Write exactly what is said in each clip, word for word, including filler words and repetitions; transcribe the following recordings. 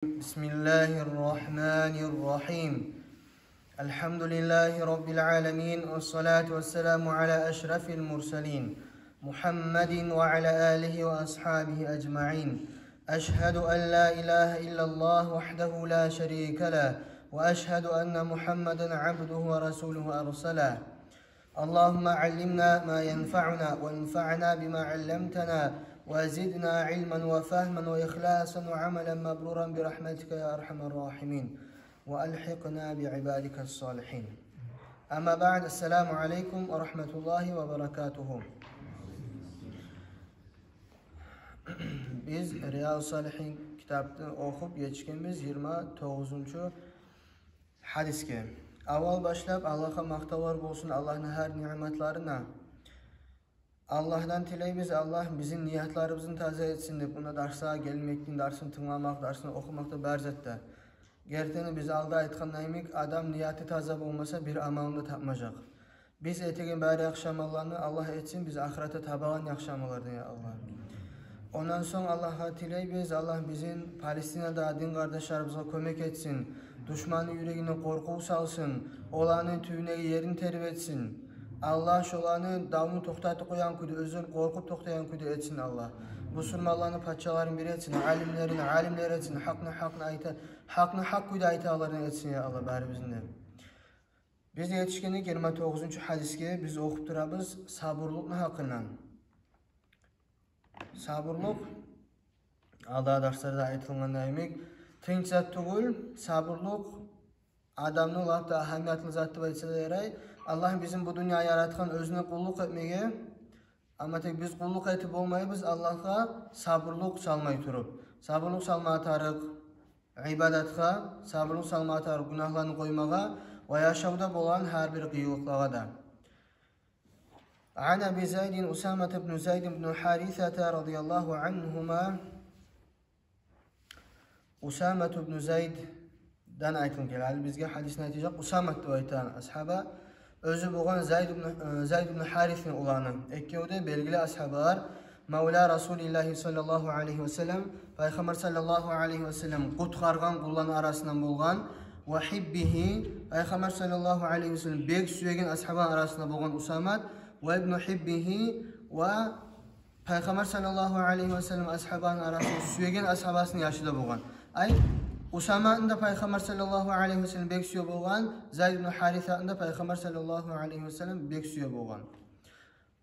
بسم الله الرحمن الرحيم. الحمد لله رب العالمين، والصلاة والسلام على أشرف المرسلين محمد وعلى آله وأصحابه أجمعين. أشهد أن لا إله إلا الله وحده لا شريك له، وأشهد أن محمدا عبده ورسوله أرسله. اللهم علمنا ما ينفعنا، وانفعنا بما علمتنا، وزدنا علما وفهما وإخلاصا وعملا مبرورا برحمتك يا أرحم الراحمين، وألحقنا بعبادك الصالحين. أما بعد، السلام عليكم ورحمة الله وبركاته. Биз Риязу Салихин китапны охуп етишгенбиз йигирма тогъузунчу гьадисге. Аввал башлап, Аллагьгъа макътавлар болсун, Аллагьны гьар ниъматларына. Аллагьдан тилейбиз, Аллагь бизин ниятларыбызны таза этсин деп, муна дарсгъа гелмекни, дарсын тынгламакъ, дарсын охумакъ да, бар затда. Гертиден де, биз алда айтгъандай йимик, адам нияты таза болмаса, бир амалны да тапмажакъ. Биз этеген бары яхшы амалланы Аллагь этсин биз ахыратда табагъан яхшы амаллардан, я Аллагь. Ондан сонг Аллагьгъа тилейбиз, Аллагь бизин Палестинада дин къардашларыбызгъа кёмек этсин, душманны юрегине къоркъув салсын, оланы тюбюндеги ерин тербетсин. Аллагь шоланы давну токътатып къоягъан кюйде, оьзлер къоркъуп токътайгъан кюйде этсин Аллагь. Бусурманланы пачаларын бир этсин, алимлерин алимлер этсин, гьакъны гьакъны айта, гьакъны гьакъ кюйде айтагъанлардан этсин, я Аллагь, барыбызны да. Биз етишгенбиз йигирма тогъузунчу гьадисге, биз охуп турабыз сабурлукъну гьакъындан. Сабурлукъ, алда дарсларда айтылгъандай йимик, тынч зат тюгюл, сабурлукъ адамны лап да агьамиятлы зат деп айтса да ярай. Аллагь бизин бу дюньягъа яратгъан оьзюне къуллукъ этмеге, амма тек биз къуллукъ этип болмайбыз Аллагьгъа сабурлукъ салмай туруп. Сабурлукъ салма тарыкъ ибадатгъа, сабурлукъ салма тарыкъ гюнагьланы къоймагъа ва яшавда болгъан гьар бир къыйынлыкълагъа да. عن أبي زيد أسامة بن زيد بن حارثة رضي الله عنهما. Усамат ибну Зайддан айтылып геле. Гьали бизге гьадисни айтажакъ Усамат деп айтагъан асгьаба. Оьзю болгъан Зайд ибну, э, Зайд ибну Гьарисни уланы. Экевю де белгили асгьабалар. Мавла Расулиллагьи саллаллагьу алайгьи ва саллам, Пайхаммар саллаллагьу алайгьи ва саллам къутгъаргъан къулланы арасындан болгъан. Ва гьиббигьи, Пайхаммар саллаллагьу алайгьи ва саллам бек сюеген асгьабаны арасында болгъан Усамат. Ва ибну гьиббигьи, ва Пайхаммар саллаллагьу алайгьи ва саллам асгьабаны арасында сюеген асгьабасыны яшы да болгъан. Ай, Усаматны да Пайхаммар саллаллагьу алайгьи ва саллам бек сюе болгъан, Зайд ибну Гьарисатны да Пайхаммар саллаллагьу алайгьи ва саллам бек сюе болгъан.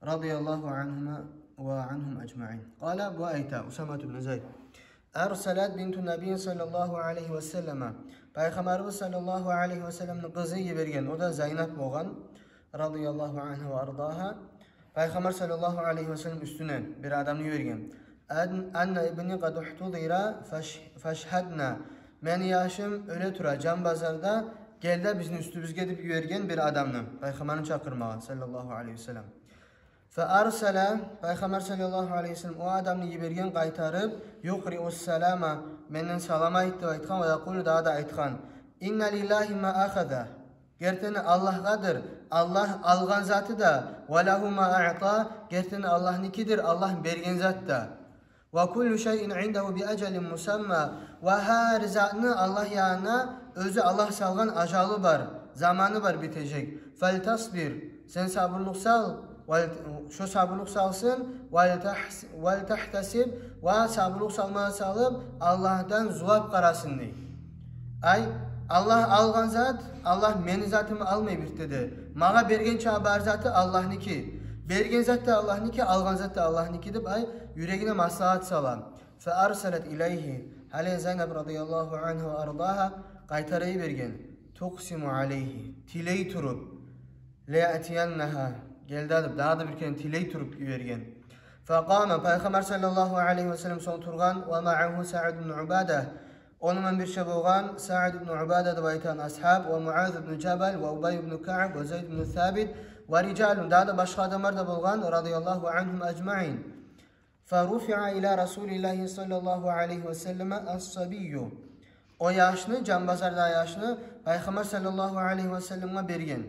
رضي الله عنهما وعنهم أجمعين. قال, бу айта, Усамат ибну Зайд: أرسلت بنت النبي صلى الله عليه وسلم. Пайхаммарыбыз саллаллагьу алайгьи ва салламны къызы йиберген, о да Зайнап болгъан, رضي الله عنها وأرضاها. Пайхаммар саллаллагьу алайгьи ва саллам уьстюне бир адамны йиберген. أن، أن ابني قد احتضر فاش، فاشهدنا. Мени яшым оьле тура, жан базарда, гел де бизин уьстюбюзге деп йиберген бир адамны, Пайхаммарны чакъырмагъа, саллаллагьу алайгьи ва саллам. فأرسل, Пайхаммар саллаллагьу алайгьи ва саллам о адамны йиберген къайтарып, يقرئ السلام, менден салам айт деп айтгъан, ويقول, дагъы да айтгъан: إن لله ما أخذ. Гертиден Аллагьгъадыр Аллагь алгъан заты да, وله ما أعطى, гертиден Аллагьныкидир Аллагь берген зат да. وكل شيء عنده بأجل مسمى. Ва гьар затны Аллагь янына оьзю Аллагь салгъан ажалы бар, заманы бар битежек. فلتصبر, сен сабурлукъ сал, вал-, шо сабурлукъ салсын, ولتحس، ولتحتسب, ва сабурлукъ салма салып, Аллагьдан зувап къарасын дей. Ай, Аллагь алгъан зат, Аллагь мени затымны алмай бирт де. Магъа берген чакъы бар заты Аллагьныки. Берген зат да Аллагьныки, алгъан зат да Аллагьныки деп, ай, юрегине маслагьат сала. فأرسلت إليه. Гьали Зайнап رضي الله عنها وأرضاها къайтара йиберген. تقسم عليه. Тилей туруп. ليأتينها. Гел де деп, дагъы да бир керен тилей туруп йиберген. فقام, Пайхаммар саллаллагьу алайгьи ва саллам сонг тургъан, ومعه سعد بن عبادة. Ону булан бирче болгъан Саъд ибну Убада деп айтагъан асгьаб, ومعاذ بن جبل وأبي بن كعب وزيد بن ثابت ورجال, дагъы да башгъа адамлар да болгъан, رضي الله عنهم أجمعين. فرفع إلى رسول الله صلى الله عليه وسلم الصبي. О яшны, жан базардагъы яшны Пайхаммар саллаллагьу алайгьи ва салламгъа берген.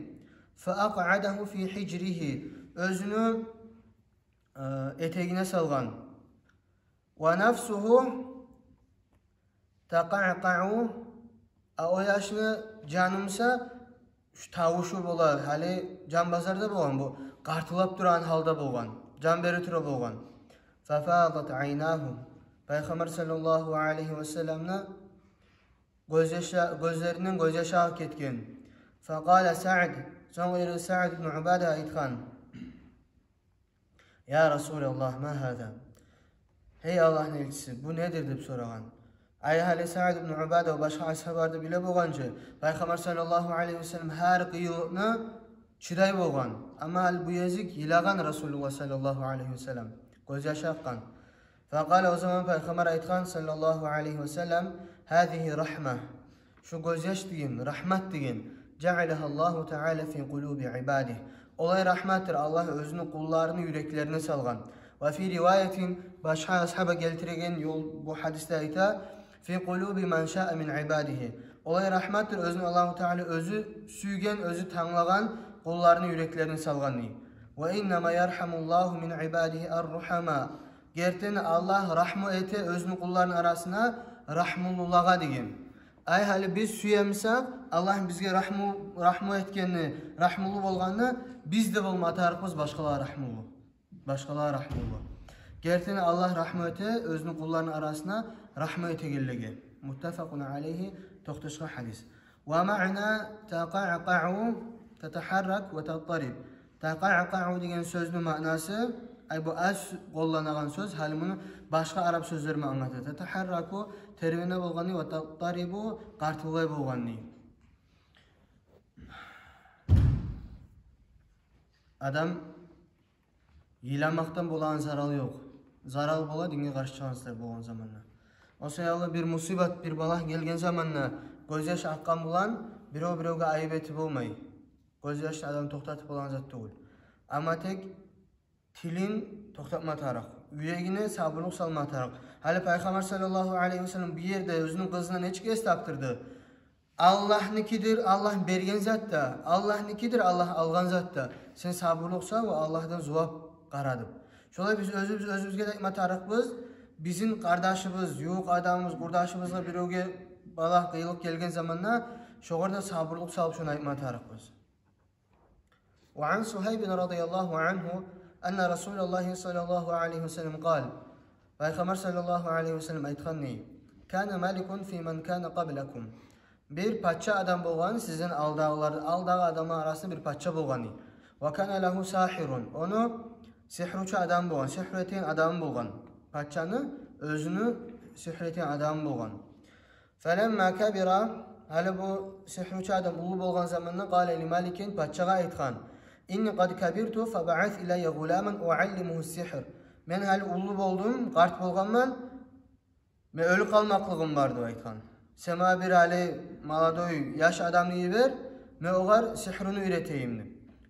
فأقعده في حجره. Оьзюню, э, этегине салгъан. ونفسه такъакъау, а о яшны жанымса, шу тавушу бола, гьали жан базарда болгъан, бу къартыллап турагъан гьалда болгъан, жан бере тура болгъан. Фафадат айнагьу, Пайхаммар саллаллагьу алайгьи васалламны гёзьяша-, гёзлеринден гёзьяшы агъып гетген. Факъала Саъд, сонг эри Саъд ибн Убада айтгъан: «Я Расулаллагь, ма гьаза?» «Гьей Аллагьны элчиси, бу недир?» — деп сорагъан. Ай, гьали Саъд ибн Убада башгъа асгьабалар да биле болгъан чы, Пайхаммар саллаллагьу алайгьи васаллам гьар къыйынлыкъны чыдай болгъан. Амма гьали бу гезик йылагъан Расулуллагь саллаллагьу алайгьи васаллам, гёзьяшы акъгъан. Факъала, о заман Пайхаммар айтгъан саллаллагьу алайгьи васаллам: «Гьазигьи рахьма». Шу гёзьяш деген рахмат деген. «Жаъалагьа Аллагьу таала фи къулуби ибадигьи». Олай рахматдыр, Аллагь оьзюню къулларыны юреклерине салгъан. Ва фи риваятин, башгъа асгьаба гелтиреген ёл бу гьадисде айта: «Фи къулуби ман шаа мин ибадигьи». Олай рахматдыр оьзюню Аллагьу таала оьзю сюйген, оьзю танглагъан къулларыны юреклерине салгъан дей. «Ва иннама ярхамуллагьу мин ибадигьи ар-рухама». Гертиден Аллагь рахму эте оьзюню къулларыны арасына рахмулулагъа деген. Ай, гьали биз сюемсек, Аллагь бизге рахму, рахму этгенни, рахмулу болгъанны, биз де болма тарыкъбыз башгъалагъа рахмулу. Башгъалагъа рахмулу. Гертиден Аллагь рахму эте оьзюню къулларыны арасына рахму этегенлеге. Муттафакъун алайгьи, токъташгъан гьадис. Ва маъна такъакъау, татахаррак ва таттариб. Такъакъау деген сёзню маънасы, ай, бу аз къолланагъан сёз, гьали муну башгъа арап сёзлер булан англата. Татахарраку, тербене болгъаны, ва таттарибу, къартыллай болгъаны. Адам йыламакъдан болагъан зарал ёкъ. Зарал бола динге къаршы чыгъагъан затлар болгъан заманда. О саялы бир мусибат, бир балагь гелген заманда гёзьяш акъгъан булан бирев биревге айып этип болмай. Гёзьяшны адам токътатып болагъан зат тюгюл. Амма тек тилин токътатма тарыкъ, юрегине сабурлукъ салма тарыкъ. Гьали Пайхаммар саллаллагьу алайгьи васаллам бу ерде оьзюню къызына нечик эс тапдырды? Аллагьныкидир, Аллагь берген зат да, Аллагьныкидир, Аллагь алгъан зат да. Сен сабурлукъ сал ва Аллагьдан зувап къара деп. Шолай биз оьзюбюз оьзюбюзге де айтма тарыкъбыз. Бизин къардашыбыз, ювукъ адамыбыз, къурдашыбызгъа, биревге балагь, къыйынлыкъ гелген заманда шогъар да сабурлукъ салып, шону айтма тарыкъбыз. Ва ан Сугьайбин радияллагьу ангьу анна Расулаллагьи саллаллагьу алайгьи васаллам къал. Пайхаммар саллаллагьу алайгьи васаллам айтгъан дей: «Кана маликун фи ман кана къаблакум». Бир пача адам болгъан сизден алдагъылар, алдагъы адамлар арасында бир пача болгъан дей. «Ва кана лагьу сахирун». Ону сихручу адам болгъан, сихру этеген адамы болгъан. Пачаны оьзюню сихру этеген адамы болгъан. «Фаламма кабира», гьали бу сихручу адам уллу болгъан заманда, «къала ли маликин», пачагъа айтгъан: «Инни къад кабирту, фабаъас илайя гъуламан уаллимугьу сихр». Мен гьали уллу болдум, къарт болгъанман, мен оьлюп къалмакълыгъым бар, деп айтгъан. Сен магъа бир гьали молодой, яш адамны йибер, мен огъар сихруну уьйретейим, деп.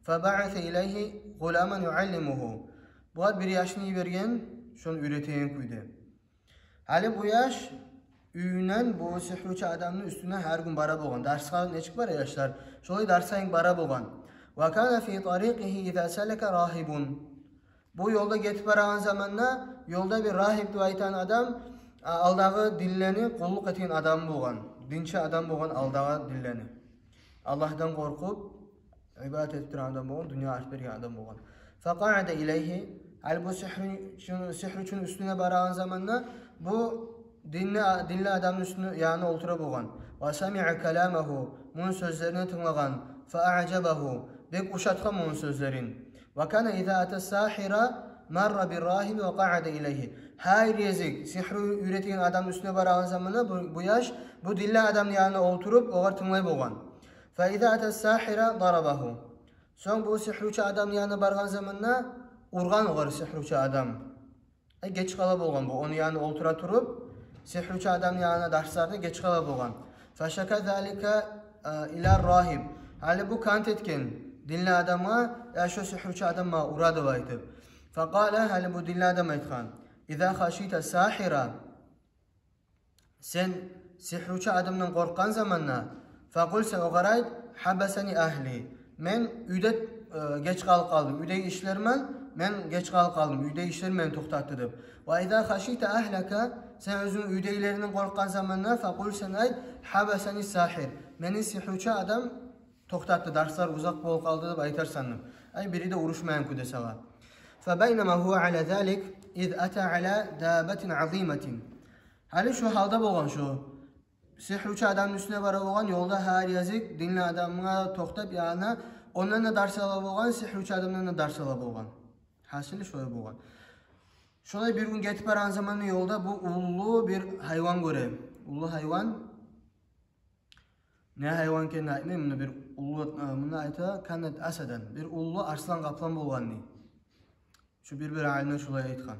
«Фабаъаса илайгьи гъуламан юаллимугьу». Бугъар бир яшны йиберген, шону уьйретеген кюйде. Гьали бу яш уьюнден бу сихручу адамны уьстюне гьар гюн бара болгъан. Дарсгъа нечик бара яшлар, шолай дарсгъа инг бара болгъан. «Ва кана фи тарикъигьи иза салака рагьибун». Бу ёлда гетип барагъан заманда, ёлда бир рагьиб деп айтагъан адам, а, алдагъы динлени къуллукъ этеген адам болгъан. Динчи адам болгъан алдагъы динлени. Аллагьдан къоркъуп, ибадат этип турагъан адам болгъан, дюньягъа арт берген адам болгъан. «Факъаъада илайгьи». Гьали бу сихру-, сихручуну уьстюне барагъан заманда бу динли, динли адамны уьстюне, янына олтура болгъан. «Ва самиъа каламагьу». Муну сёзлерине тынглагъан. «Фаъажабагьу». Бек ушатгъан муну сёзлерин. «Ва кана иза ата сахира марра бир рагьиби ва къаъада илайгьи». Гьар гезик сихру уьйретеген адамны уьстюне барагъан заманда бу, бу яш бу динли адамны янына олтуруп, огъар тынглай болгъан. «Фа иза ата сахира дарабагьу». Сонг бу сихручу адамны янына баргъан заманда ургъан огъар сихручу адам. Э, геч къала болгъан бу, ону янына олтура туруп, сихручу адамны янына дарсларда геч къала болгъан. «Фашака залика, э, ила рагьиб». Гьали бу кант этген динли адамгъа: «Я, шо сихручу адам магъа ура», — деп айтып. «Факъала», гьали бу динли адам айтгъан: «Иза хашита сахира». Сен сихручу адамдан къоркъгъан заманда, «факъул», сен огъар айт: «Хьабасани ахли». Мен уьйде, э, геч къалып къалдым. Уьйдеги ишлер булан Мен геч къалып къалдым, уьйде ишлер мени токътатды деп. Ва иза хашийта агьлака, сен оьзюнг уьйдегилеринден къоркъгъан заманда, факъул, сен айт: хьабасани сахьир, мени сихручу адам токътатды, дарслар узакъ болуп къалды деп айтарсан деп. Ай, бири де урушмайгъан кюйде сагъа. Фабайнама гьува аля залик, из ата аля дабатин азиматин. Гьали шо гьалда болгъан шо. Сихручу адамны уьстюне бара болгъан, ёлда гьар языкъ динли адамгъа токътап, ягъни, ондан да дарс ала болгъан, сихручу адамдан да дарс ала болгъан. Гьасили шолай болгъан. Шолай бир гюн гетип барагъан заманда ёлда бу уллу бир гьайван гёре. Уллу гьайван. Не гьайван экенин айтмай, муна бир уллу, э, муна айта, канат асадан, бир уллу арслан-къаплан болгъан дей. Шу бир-бир алимлер шолай айтгъан.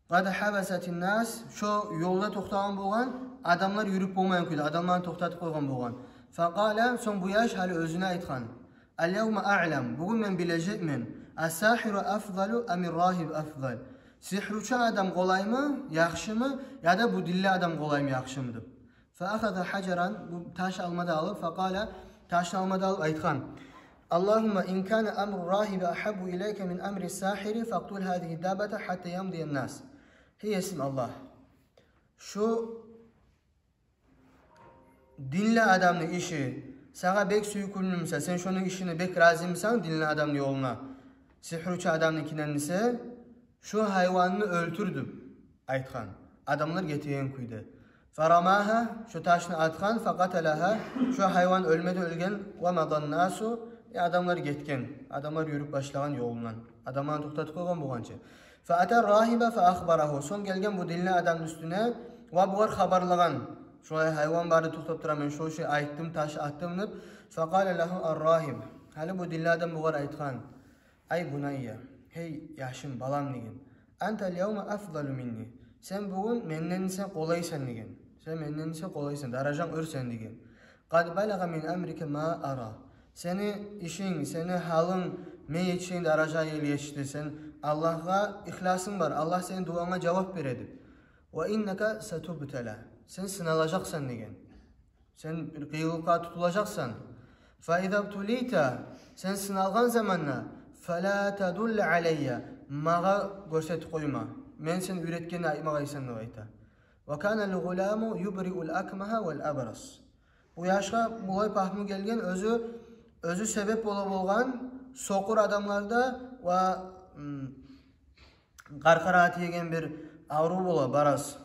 Къад хьабасатин нас, шо ёлда токътагъан болгъан, адамлар юрюп болмайгъан кюйде, адамланы токътатып къойгъан болгъан. Факъала, сонг бу яш гьали оьзюне айтгъан: аль-явма аълам, бугюн мен билежекмен, ас-сахьиру афзалу ам ар-рагьиб афзал. Сихручу адам къолаймы, яхшымы, яда бу динли адам къолаймы, яхшымы деп. Фаахаза хьажаран, бу таш алма да алып, факъала, ташны алма да алып айтгъан: Аллагьумма ин кана амру рагьиби ахьаббу илайка мин амри сахьири, факътул гьазигьи даббата хьатта ямдия нас. Гьей Есим Аллагь, шу динли адамны иши сагъа бек сюйкюмлю буса, сен шону ишине бек разимисен, динли адамны ёлуна, сихручу адамныкинден эсе, шо гьайванны оьлтюр деп айтгъан. Адамлар гетеген кюйде. Фарамагьа, шо ташны атгъан, факъаталагьа, шо гьайван оьлме де оьлген, ва мадан насу, э, адамлар гетген, адамлар юрюп башлагъан ёлундан. Адамланы токътатып къойгъан болгъанча. Фаата рагьиба фаахбарагьу, сонг гелген бу динли адамны уьстюне, ва бугъар хабарлагъан. Шолай гьайван барды, токътап тура, мен шо шей айтдым, таш атдым деп. Факъала лагьу ар-рагьиб, гьали бу динли адам бугъар айтгъан: ай бунайя, гьей яшым, балам деген. Анта аль-явма афзалу минни. Сен бугюн менден эсе къолайсан деген. Сен менден эсе къолайсан, даражанг оьр сени деген. Къад балагъа мин амрика ма ара. Сени ишинг, сени гьалынг мен етишген даражагъа етишди. Сен Аллагьгъа ихласынг бар, Аллагь сени дуанга жавап береди. Ва иннака сатубтала. Сен сыналажакъсан деген. Сен бир къыйынлыкъгъа тутулажакъсан. Фа иза бтулита, сен сыналгъан заманда, фала тадулла алайя, магъа гёрсетип къойма. Мен сен уьйретгенни айтмагъайсан деп айта. Ва кана аль-гъуламу юбриул акмагьа валь абрас. Бу яшгъа булай пагьму гелген, оьзю, оьзю себеп бола болгъан сокъур адамларда ва, м, къаркъарагъа тиеген бир аврув бола, барас.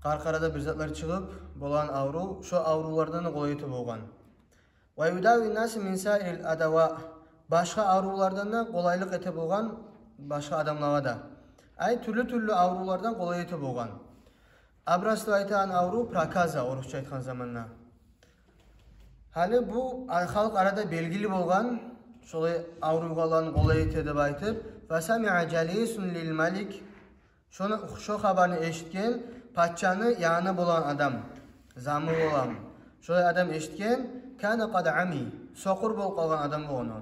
Къаркъарада бир затлар чыгъып болагъан аврув, шо аврувлардан да къолай эте болгъан. Ва юдави нас мин саирил адава, башгъа аврувлардан да къолайлыкъ эте болгъан башгъа адамлагъа да. Ай, тюрлю-тюрлю аврувлардан къолай эте болгъан. Абрас деп айтагъан аврув проказа, орусча айтгъан заманда. Гьали бу а-, халкъ арада белгили болгъан, шолай авругъанланы къолай эте деп айтып. Фасамиа жалисун лил малик. Шону, шо хабарны эшитген пачаны янында болагъан адам, замы болагъан. Шолай адам эшитген, кана къад ами, сокъур болуп къалгъан адам болгъан о.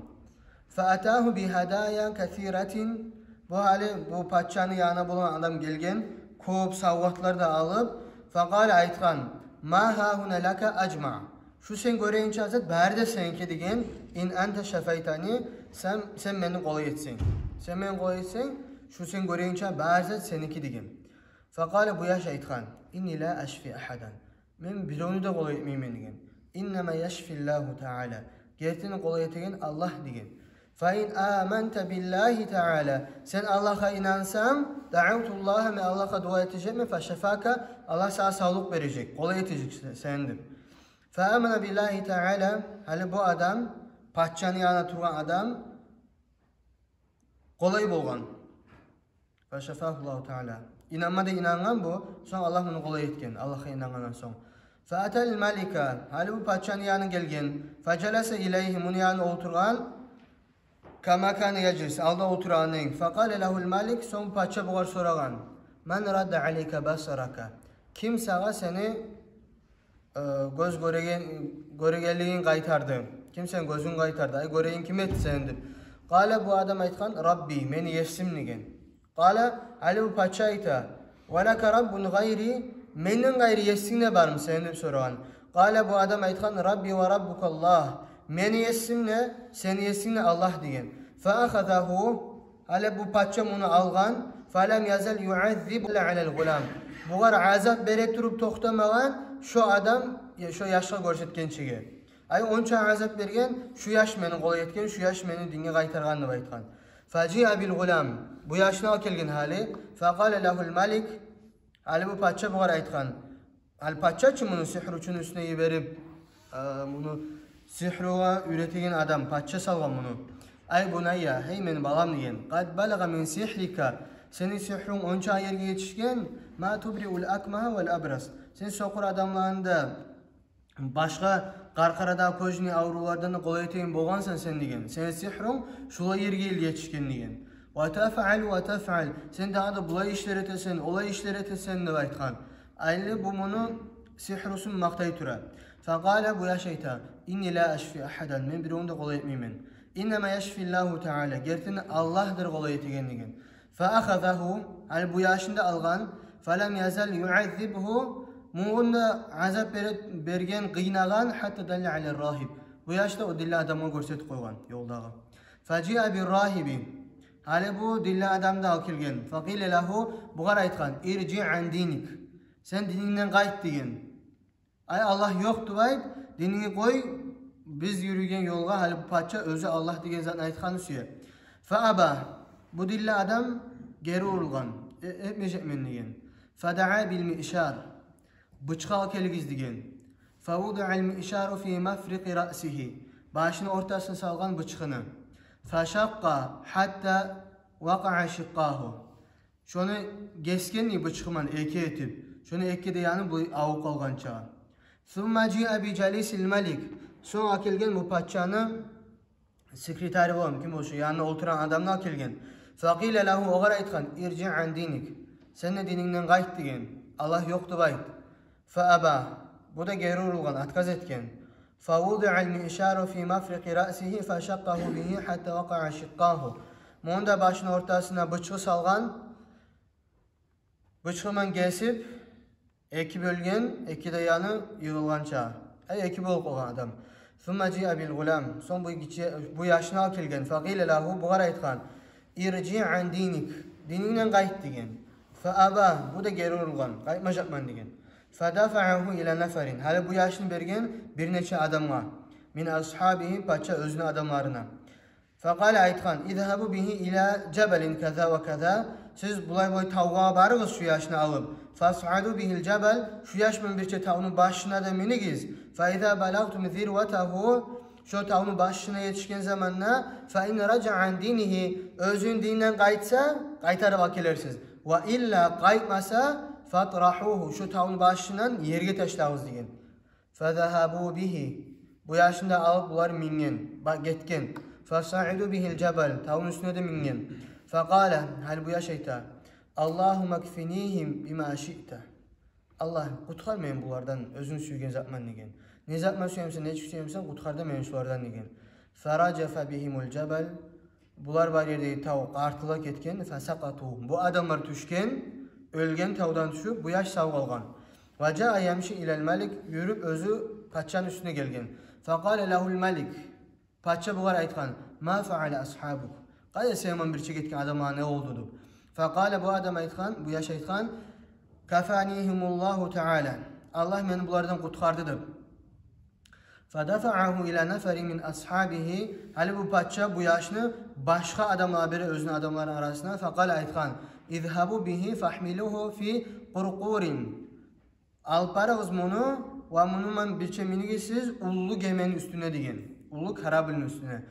Фаатагьу би гьадая касиратин. Бу гьали бу пачаны янына болагъан адам гелген, кёп савгъатлар да алып. Факъала, айтгъан: ма гьагьуна лака ажма. Шу сен гёрегенча зат бары да сеники деген. Ин анта шафайтани, сен, сен мени къолай этсенг. Сен мени къолай этсенг, шу сен гёрегенча бары зат сеники деген. Факъала, бу яш айтгъан: инни ла ашфи агьадан. Мен биревню де къолай этмеймен деген. Иннама яшфиллагьу таала. Гертини къолай этеген Аллагь деген. Фа ин аманта биллагьи таала. Сен Аллагьгъа инансанг, даавтуллагьа, мен Аллагьгъа дуа этежекмен, фашафака, Аллагь сагъа савлукъ бережек, къолай этежек се-, сени деп. Фа амана биллагьи таала. Гьали бу адам, пачаны янында тургъан адам, къолай болгъан. Фашафагьуллагьу таала. Инанма да инангъан бу, сонг Аллагь муну къолай этген, Аллагьгъа инангъандан сонг. Фаатал малика, гьали бу пачаны янына гелген. Фажаласа илайгьи, муну янына олтургъан. Кама кана яжлис, алда олтурагъан. Факъала лагьул малик, сонг пача бугъар сорагъан: ман радда алайка басарака? Ким сагъа сени э, гёз гёреген, гёрегенлигинг къайтарды. Ким сени гёзюнг къайтарды? Ай, гёрегенинг ким этди сени деп. Къала, бу адам айтгъан: Рабби, мени Есим деген. Къала, гьали бу пача айта: ва лака раббун гъайри, менден къайры Есинг де бармы сени деп сорагъан. Къала, бу адам айтгъан: Рабби ва раббукаллагь, «Мени есим де, сени есинг де Аллагь», — деген. Фа ахазагьу, гьали бу пача муну алгъан, фалам язал юаззибу алал гъулам. Бугъар азап бере туруп токътамагъан шо адам, э, шо яшгъа гёрсетгенчеге. Ай, онча азап берген, шу яш мени къолай этген, шу яш мени динге къайтаргъан деп айтгъан. Фажиа бил гъулам, бу яшны алып гелген гьали. Факъала лагьул малик, гьали бу пача бугъар айтгъан. Гьали пача чы муну сигьручуну уьстюне йиберип, э, муну сигьругъа уьйретеген адам, пача салгъан муну. Ай бунайя, гьей мени балам, деген. Къад балагъа мин сигьрика, сени сигьрунг онча ерге етишген, ма тубриул акмагьа вал абрас. Сен сокъур адамланы да, башгъа къаркъарадагъы кёзюню аврувлардан да къолай этеген болгъансан сен, деген. Сени сигьрунг шулай ерге етишген, деген. Ва тафъал, ва тафъал. Сен дагъы да булай ишлер этесен, олай ишлер этесен, деп айтгъан. Гьали бу муну сигьрусун макътай тура. Факъала, бу яш айта: «Инни ла ашфи ахадан, мен биревню де къолай этмеймен. Иннама яшфи Аллагьу таала, гертиден Аллагьдыр къолай этеген», — деген. Фа ахазагьу, гьали бу яшны да алгъан. Фалам язал юаззибгьу, муну да азап бере, берген, къыйнагъан, хатта далла алар рагьиб, бу яш да о динли адамгъа гёрсетип къойгъан ёлдагъы. Фажиа бир рагьиби, гьали бу динли адамны да алып гелген. Факъила лагьу, бугъар айтгъан: «Иржи ан диник, сен динингден къайт», — деген. Ай, Аллагь ёкъ деп айт, динингни къой, биз юрюген ёлгъа. Гьали бу пача оьзю Аллагь деген затны айтгъанны сюе. Фа аба, бу динли адам гери урулгъан, э, этмежекмен деген. Фадаа бил мишар, бычгъы алып гелигиз деген. Фавудиал мишару фи мафрикъи раъсигьи, башыны ортасына салгъан бычгъыны. Фашакъкъа хатта вакъаа шикъкъагьу, шону гесген бычгъы ман эки этип, шону эки де яны бу авуп къалгъанча. Сумма жиа би жалисил малик, сонг алып гелген бу пачаны секретары болгъан, ким болур, шу янында олтургъан адамны алып гелген. Факъила лагьу, огъар айтгъан: «Иржи ан диник, сен де динингден къайт», — деген. Аллагь ёкъ деп айт. Фа аба, бу да гери урулгъан, отказ этген. Фавудиал мишару фи мафрикъи раъсигьи фашакъкъагьу бигьи хатта вакъаа шикъкъагьу. Муну да башыны ортасына бычгъы салгъан, бычгъы ман гесип, эки бёлген, эки де яны йыгъылгъанча. Ай, эки болуп къалгъан адам. Сумма жиа бил гъулам, сонг бу гиччи, бу яшны алып гелген. Факъила лагьу, бугъар айтгъан: «Иржи ан диник, динингден къайт», — деген. Фа аба, бу да гери урулгъан, къайтмажакъман деген. Фадафаагьу ила нафарин, гьали бу яшны берген бир нече адамгъа. Мин асгьабигьи, пача оьзюню адамларына. Факъала, айтгъан: «Изгьабу бигьи ила жабалин каза ва каза, сиз булай-булай тавгъа барыгъыз шу яшны алып. Фасъаду бигьил жабал, шу яш ман бирче тавну башына да минигиз. Фа иза балагътум зирватагьу, шо тавну башына етишген заманда, фа ин ражаа ан динигьи, оьзюню дининден къайтса, къайтарып алып гелерсиз. Ва илла, къайтмаса, фатрагьугьу, шо тавну башындан ерге ташлагъыз», — деген. Фазагьабу бигьи, бу яшны да алып булар минген, ба-, гетген. Фасаъиду бигьил жабал, тавну уьстюне де минген. Факъала, гьали бу яш айта: «Аллагьумма кфинигьим бима шиъта». «Аллагь, къутгъар мени булардан оьзюнг сюйген зат ман», — деген. «Не зат ман сюе бусанг, нечик сюе бусанг, къутгъар да мени шулардан», — деген. Фаражафа бигьимул жабал, булар бар ердеги тав къартылып гетген. Фасакъату, бу адамлар тюшген, оьлген, тавдан тюшюп, бу яш сав къалгъан. Ва жаа ямши илал малик, юрюп оьзю пачаны уьстюне гелген. Факъала лагьул малик, пача бугъар айтгъан: «Ма фаъала асгьабук? Къайда сени ман бирче гетген адамлар, не болду?» — деп. Факъала, бу адам айтгъан, бу яш айтгъан: «Кафанигьимуллагьу таала, Аллагь мени булардан къутгъарды», — деп. Фадафаагьу ила нафарин мин асгьабигьи, гьали бу пача бу яшны башгъа адамлагъа бере, оьзюню адамларыны арасына. Факъала, айтгъан: «Изгьабу бигьи фагьмилугьу фи къуркъурин». «Алып барыгъыз муну ва муну ман бирче минигиз сиз уллу гемени уьстюне, — деген, — уллу корабльни уьстюне.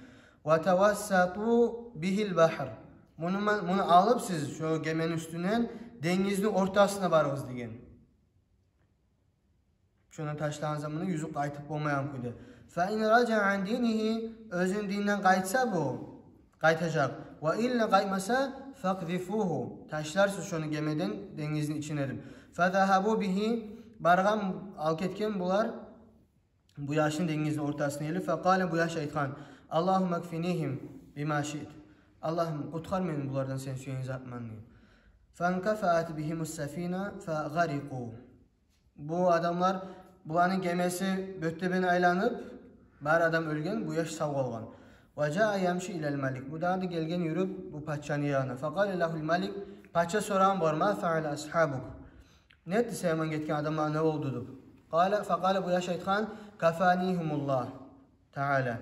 Ва тавассату бигьил багьр. Муну ман, муну алып сиз шо гемени уьстюнден денгизни ортасына барыгъыз», — деген. Шону ташлагъан заманда юзюп къайтып болмайгъан кюйде. Фа ин ражаа ан динигьи, оьзюню дининден къайтса бу, къайтажакъ. Ва илла, къайтмаса, факъзифугьу, ташларсыз шону гемеден денгизни ичине, деп. Фазагьабу бигьи, баргъан, алып гетген булар бу яшны денгизни ортасына илип. Факъала, бу яш айтгъан: «Аллагьумма кфинигьим бима шиът». «Аллагьым, къутгъар мени булардан сен сюеген зат ман», — деген. Фанкафаат бигьимус сафина фагъарикъу. Бу адамлар, буланы гемеси бёттебен айланып, Бар адам оьлген, бу яш сав къалгъан. Ва жаа ямши илал малик. Бу дагъы да гелген юрюп бу пачаны янына. Факъала лагьул малик, пача сорагъан бугъар: ма фаала асгьабук? Не этди сени гетген адамлар, не болду деп. Къала, факъала, бу яш айтгъан: кафанигьумуллагь таала.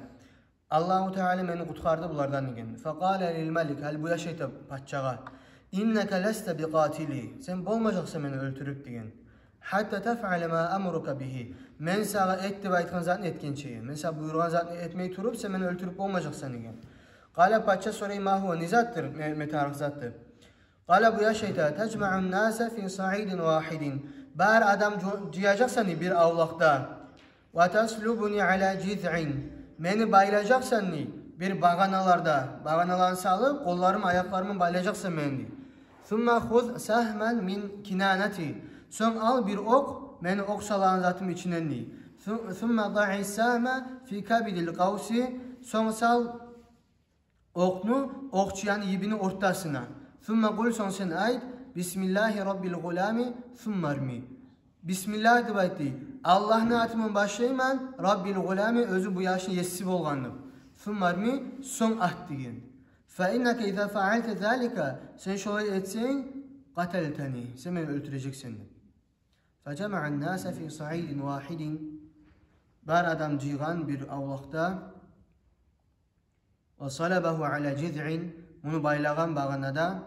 Аллагьу таала мени къутгъарды булардан деген. Факъала лил малик, гьали бу яш айта пачагъа: иннака ласта бикъатили, сен болмажакъсан мени оьлтюрюп деген. Гьатта тафъала ма амурука бигьи, мен сагъа эт деп айтгъан затны этгенче, мен сагъа буюргъан затны этмей туруп, сен мени оьлтюрюп болмажакъсан деген. Къала, пача сорай: ма гьува, не затдыр, не, не тарыкъ затдыр? Къала, бу яш айта: тажмаун наса фи саидин вагьидин, бар адам жо-, жыяжакъсан бир авлакъда. Ва таслубуни ала жизъин, мени байлажакъсан бир багъаналарда, багъаналаны салып, къолларым, аякъларым байлажакъсан мени. Сумма хуз сагьман мин кинанати, сонг ал бир окъ мени окъ салагъан затым ичинден дей. Су-, сумма даъи сагьма фи кабидил къавси, сонг сал окъну окъчуяны йибини ортасына. Сумма къул, сонг сен айт: бисмиллагьи раббил гъулами, сумма рми. Бисмиллагь деп айт дей. Аллагьны атыман башлайман, раббил гъулами, оьзю бу яшны еси болгъан деп. Сумма рми, сонг ат деген. Фа иннака иза фаалта залика, сен шолай этсенг, къаталтани, сен мени оьлтюрежексен деп. Фажамаа наса фи саидин вагьидин, бар адам жыйгъан бир авлакъда. Ва салабагьу ала жизъин, муну байлагъан багъанада.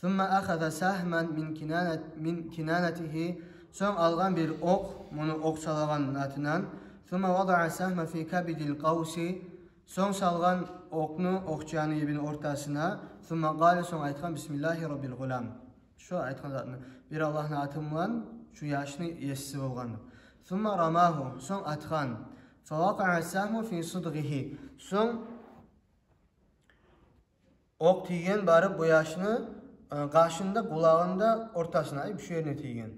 Сумма ахаза сагьман мин кинанат-, мин кинанатигьи, сонг алгъан бир окъ муну окъ салагъан атындан. Сумма вадаъа сагьма фи кабидил къавси, сонг салгъан окъну окъчуяны йибини ортасына. Сумма къала, сонг айтгъан: бисмиллагьи раббил гъулам. Шо айтгъан затны: бир Аллагьны атыман, шу яшны еси болгъан. Сумма рамагьу, сонг атгъан. Фавакъаа сагьму фи судгъигьи, сонг окъ тийген барып бу яшны, э, къашында, къулагъында ортасына, ай, шу ерине тийген.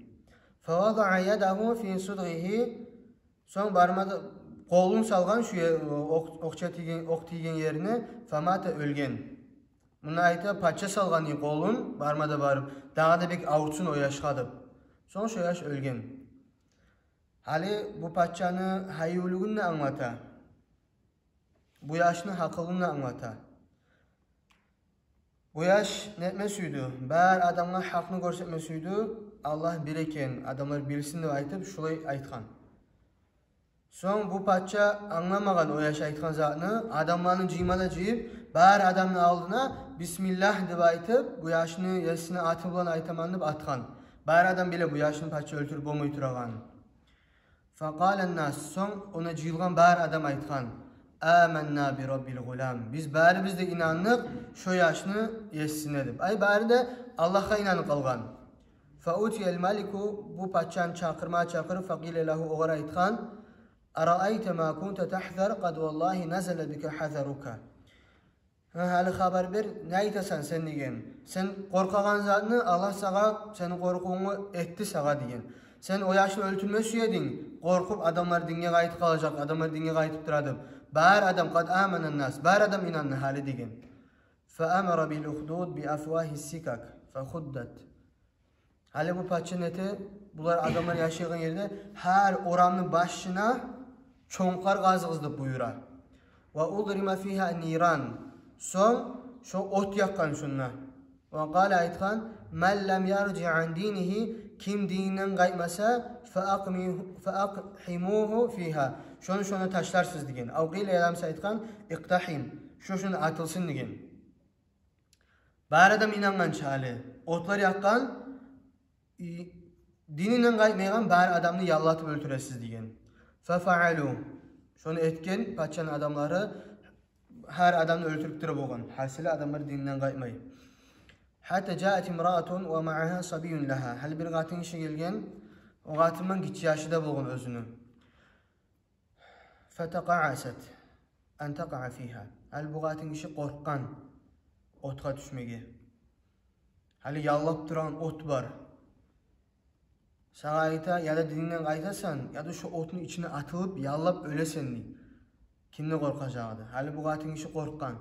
Фавадаъа ядагьу фи судгъигьи, сонг бармагъы, къолун салгъан шу е-, окъ-, окъча тийген, окъ тийген ерине, фамата, оьлген. Муна айта, пача салгъан дей къолун, барма да барып, дагъы да бек авуртсун о яшгъа деп. Сонг шо яш оьлген. Гьали бу пачаны гьайывлугъун да англата. Бу яшны гьакъылын да англата. Бу яш нетме сюйдю? Бар адамгъа гьакъны гёрсетме сюйдю, Аллагь бир экен, адамлар билсин деп айтып, шулай айтгъан. Сонг бу пача англамагъан о яш айтгъан затны, адамланы жыйма да жыйып, бар адамны алдына бисмиллагь деп айтып, бу яшны есини аты булан айтаман деп атгъан. Бар адам биле бу яшны пача оьлтюрюп болмай турагъанын. Факъала ннас, сонг она жыйылгъан бар адам айтгъан: аманна би раббил гъулам. Биз барыбыз да инандыкъ шо яшны есине деп. Ай, бары да Аллагьгъа инанып къалгъан. Фаутиял малику, бу пачаны чакъырма чакъырып, факъила лагьу, огъар айтгъан: араайта ма кунта тагьзар, къад валлагьи назала бика гьазарука. Гьа, гьали хабар бер, не айтасан сен деген. Сен къоркъагъан затны Аллагь сагъа, сени къоркъувунгну этди сагъа деген. Сен о яшны оьлтюрме сюе эдинг, къоркъуп, адамлар динге къайтып къалажакъ, адамлар динге къайтып тура деп. Бар адам, къад амана ннас, бар адам инанды гьали деген. Фаамара бил ухдуд би афвагьи сикак, фахуддат. Гьали бу пача нете, булар адамлар яшайгъан ерде гьар орамны башына чонкъар къазыгъыз деп буюра. Ва удрима фигьа ниран. Сонг шо от якъгъан шонда. Ва къала, айтгъан: ман лам яржи ан динигьи, ким дининден къайтмаса, фаакъми-, фаакъхьимугьу фигьа. Шону шонда ташларсыз деген. Ав къила, яда буса айтгъан: икътагьим. Шо шонда атылсын деген. Бар адам инангъан чы гьали. Отлар якъгъан, и, дининден къайтмайгъан бар адамны яллатып оьлтюресиз деген. Фафаалу. Шону этген пачаны адамлары, гьар адамны оьлтюрюп тура болгъан. Гьасили, адамлар дининден къайтмай. Гьатта жаат имраатун ва маагьа сабийюн лагьа. Гьали бир къатын гиши гелген, о къатынман гиччи яшы да болгъан оьзюню. Фатакъаасат ан такъаа фигьа. Гьали бу къатын гиши къоркъгъан отгъа тюшмеге. Гьали яллап турагъан от бар. Сагъа айта, яда дининден къайтасан, яда шо отну ичине атылып, яллап оьлесен дей. Ким де къоркъажакъ эди. Гьали бу къатын гиши къоркъгъан.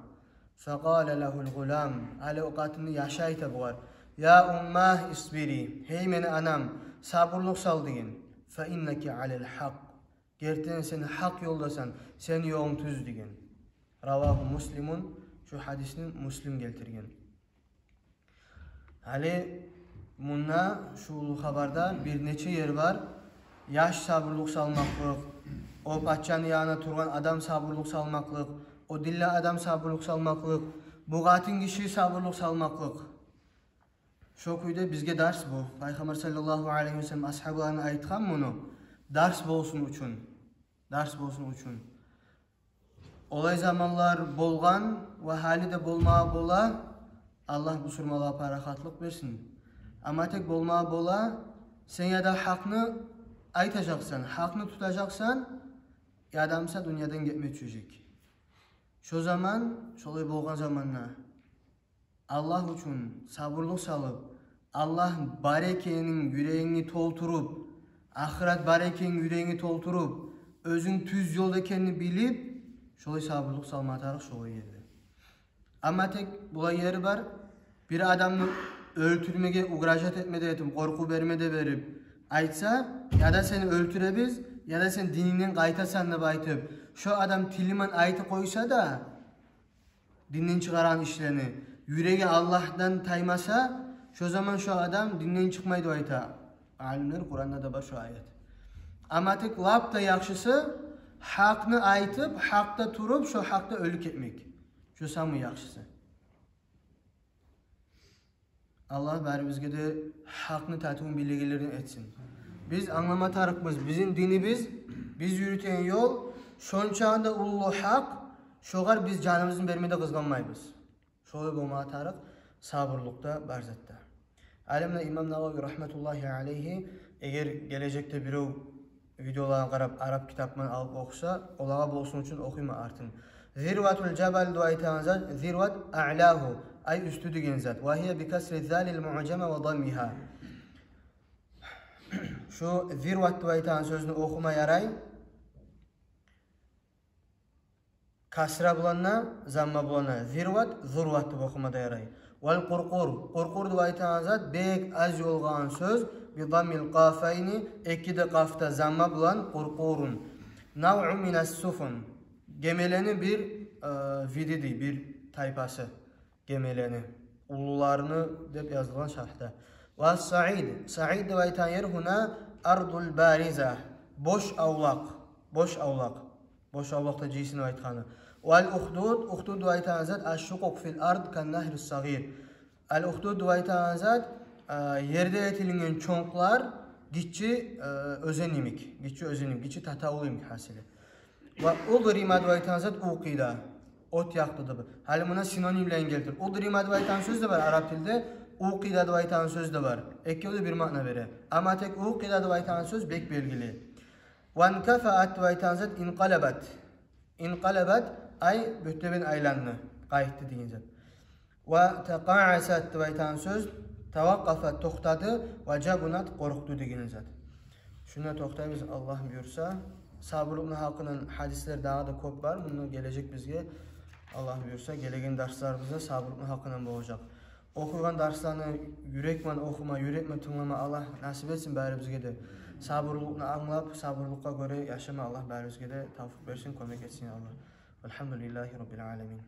Факъала лагьул гъулам. Гьали о къатынны яшы айта бугъар: я уммагь, исбири. Гьей мени анам, сабурлукъ сал деген. Фаиннаки алал гьакъ. Гертиден сен гьакъ ёлдасан, сени ёлунг тюз деген. Равагьу Муслимун, шу гьадисни Муслим гелтирген. Гьали мунда, шу уллу хабарда бир нече ер бар. Яш сабурлукъ салмакълыкъ, о пачаны янында тургъан адам сабурлукъ салмакълыкъ, о динли адам сабурлукъ салмакълыкъ, бу къатын гиши сабурлукъ салмакълыкъ. Шо кюйде бизге дарс бу. Пайхаммар саллаллагьу алайгьи ва саллам асгьабаларына айтгъан муну дарс болсун учун. Дарс болсун учун. Олай заманлар болгъан ва гьали де болмагъа бола. Аллагь бусурманлагъа парахатлыкъ берсин. Амма тек болмагъа бола, сен яда гьакъны айтажакъсан, гьакъны тутажакъсан, яда буса дюньядан гетме тюшежек. Шо заман, шолай болгъан заманда Аллагь учун сабурлукъ салып, Аллагь бар экенин юрегингни толтуруп, ахырат бар экенин юрегингни толтуруп, оьзюнг тюз ёлда экенни билип, шолай сабурлукъ салма тарыкъ шолай ерде. Амма тек булай ери бар, бир адамны оьлтюрмеге, угрожать этме де этип, къоркъув берме де берип, айтса, яда сени оьлтюребиз, яда сен динингден къайтасан деп айтып, шо адам тили мен айтып къойса да, динден чыгъарагъан ишлени, юреги Аллагьдан таймаса, шо заман шо адам динден чыкъмай деп айта алимлер, Къуранда да бар шо аят. Амма тек лап да яхшысы, гьакъны айтып, гьакъда туруп, шо гьакъда оьлюп гетмек. Шо самый яхшысы. Аллагь барибизге де гьакъны татывун билегенлерден этсин. Биз англама тарыкъбыз, бизин динибиз, биз юрютеген ёл шончакъы да уллу гьакъ, шогъар биз жаныбызны берме де къызгъанмайбыз. Шолай болмагъа тарыкъ сабурлукъда, бар затда. Алимлер, имам Навави рагьматуллагьи алайгьи, эгер гележекде бирев видеолагъа къарап, арап китап булан алып охуса, олагъа болсун учун охуйман артын. Зирватул жабал деп айтагъан зат, зирват аълагьу, ай уьстю деген зат. Ва гьия би касри залил муъжама ва даммигьа. Шу зирват деп айтагъан сёзню охума ярай. Касра булан да, замма булан да. Зирват, зурват деп охума да ярай. Вал къуркъур. Къуркъур деп айтагъан зат бек аз ёлугъагъан сёз. Би даммил къафайни, эки де къафда замма булан, къуркъурун. Навъун минас суфун. Гемелени бир, э, види дей, бир тайпасы. Гемелени уллуларыны деп язылгъан шаргьда. Ва саид. Саид деп айтагъан ер гьуна ардул бариза. Бош авлакъ. Бош авлакъ. Бош авлакъда жыйсын деп айтгъаны. Вал ухдуд. Ухдуд деп айтагъан зат аш-шукъукъ фил ард кан нагьрис сагъир. Ал ухдуд деп айтагъан зат, а, ерде этилинген чонкълар, гиччи, а, оьзен йимик. Гиччи оьзен йимик. Гиччи татавул йимик гьасили. Ва удрима деп айтагъан зат укъида. От якъды деп. Гьали муна синонимлерин гелтир. Удрима деп айтагъан сёз де бар арап тилде, укъида деп айтагъан сёз де бар. Экеви де бир маъна бере. Амма тек укъида деп айтагъан сёз бек белгили. Ванкафаат деп айтагъан зат инкъалабат. Инкъалабат, ай бёттебен айланды, къайтды деген зат. Ва такъаасат деп айтагъан сёз тавакъкъафат, токътады, ва жабунат, къоркъду деген зат. Шунда токътайбыз, Аллагь буюрса. Сабурлукъну гьакъындан гьадислер дагъы да кёп бар. Мунда гележек бизге, Аллагь буюрса, гелеген дарсларыбызда сабурлукъну гьакъындан болажакъ. Охуйгъан дарсланы юрекмен охума, юрекмен тынглама Аллагь насип этсин барибизге де. Сабурлукъну англап, сабурлукъгъа гёре яшама Аллагь барибизге де тавфикъ берсин, кёмек этсин, я Аллагь. Валгьамдулиллагьи раббил аламин.